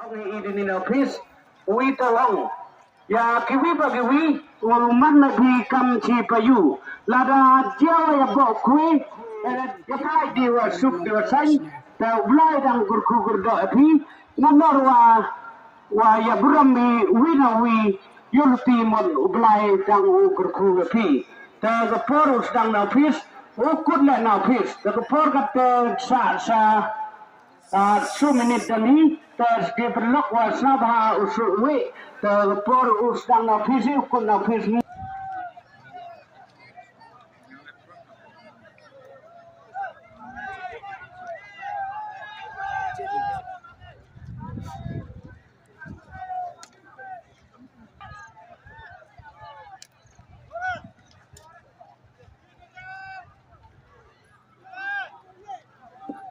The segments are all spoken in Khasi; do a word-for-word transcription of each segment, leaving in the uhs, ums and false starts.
Ong i dini na office, wi to ong. Ïa kiwi pa kiwi, u man na dwi kam chi pa ïu. Lada jia wa ïa bok kwi, eh, ïa kai di wa suk di wa sain, ta u Blai dang kyrkhu kyrdoh ïa phi, namar wa, wa ïa burom i wi na wi, ïulti mon u Blai dang u kyrkhu ïa phi. Ta ka por u sdang na office, u kut leh na office. Ta ka por kata sa, sa, Ah, su minit dani, ta ki pynlok wa sngap ha u su wi, ta por u sdang na office, u kut na office ni.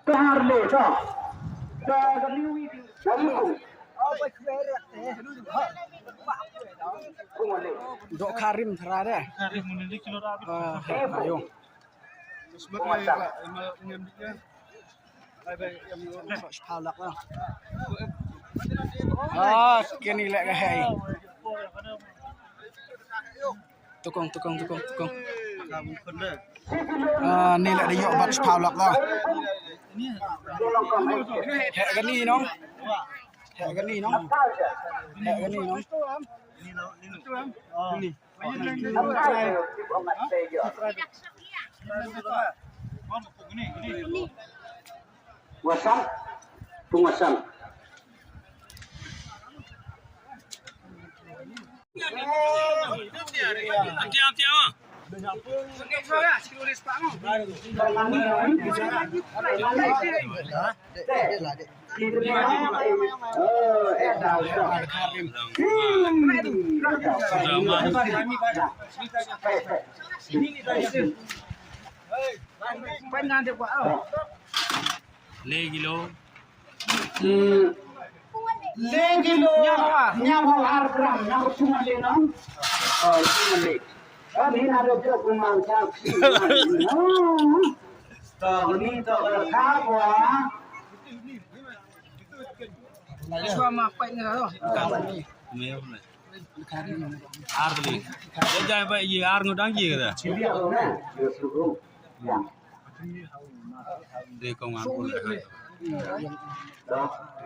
Tar le to. Ta ga liwi. Dok Karim tara de. Ah, ayo. Ah, kini lek hei. Tukong, tukong, tukong, tukong. Ah, ni lek da ïoh bat shiphaw lak la. Heh kani nong. Heh kani nong. Heh kani nong. Ni. Wasan, pung wasan. Le kilo. Hmm. Le kilo. Nyaw ar gram, nyaw cuma le nong. Oh, cuma le. Kan hina do jok kumang chak si. To ni to ka kwa. Cuma ma pai ngira. Ar kali. Jai ba ye ar ngodang ye kata. Dei kong an pun.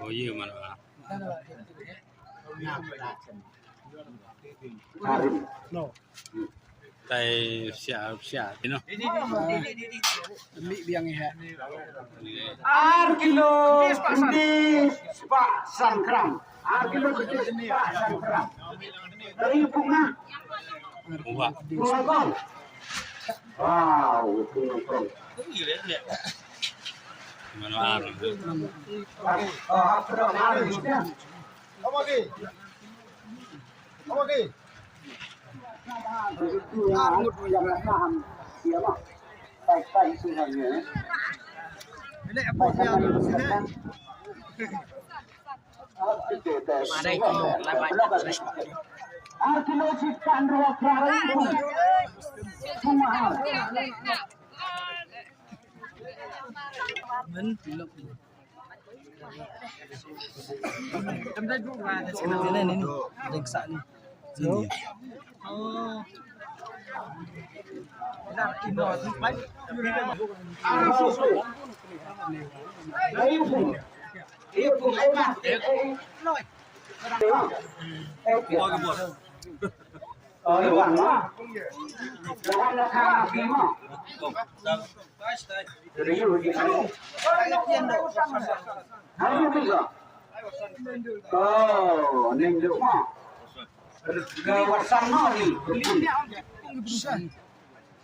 Oh ye man ar. Tai sia sia you know. Li biang he. Ar kilo kenti spah san gram. Ar kilo kenti spah san gram. Dari pung na. Wow, pung na. Mana ar. Oh, apa dah mar. Apa lagi? Apa lagi?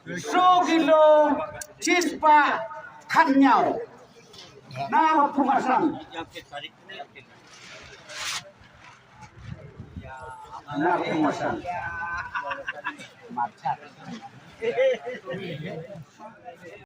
Saw kilo shispah khatnyaw. Na ka pung asam. Na ka pung asam.